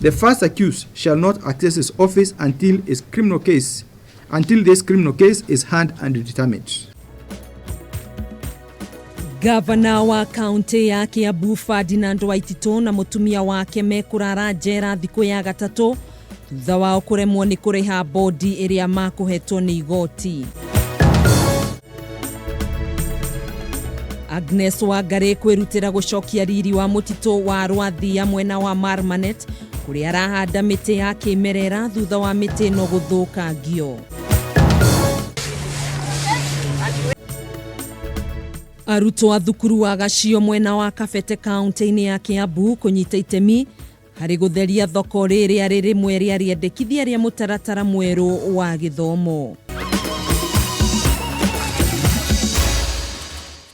The first accused shall not access his office until his criminal case until this criminal case is heard and determined. Gavana wa kaunti ya Kiambu Ferdinand Waititu na mũtumia wake mekũrara njera thikũ ya gatatũ thutha wao kũremwo nĩ kũrĩha bodi ĩrĩa makũhetwo nĩ igoti. Agnes Wangari kwĩrutĩra gũcokia riri wa mũtitũ wa Rwathia mwena wa Marmanet kũrĩa arahanda mĩtĩ ya kĩmerera thutha wa mĩtĩ ĩno gũthũkangio. Arutwo a thukuru wa Gacio mwena wa Kabete kaunti-inĩ ya Kiambu kũnyita itemi harĩ gũtheria thoko rĩrĩa rĩ rĩmwe rĩa rĩendekithia rĩa mũtaratara mwerũ wa gĩthomo.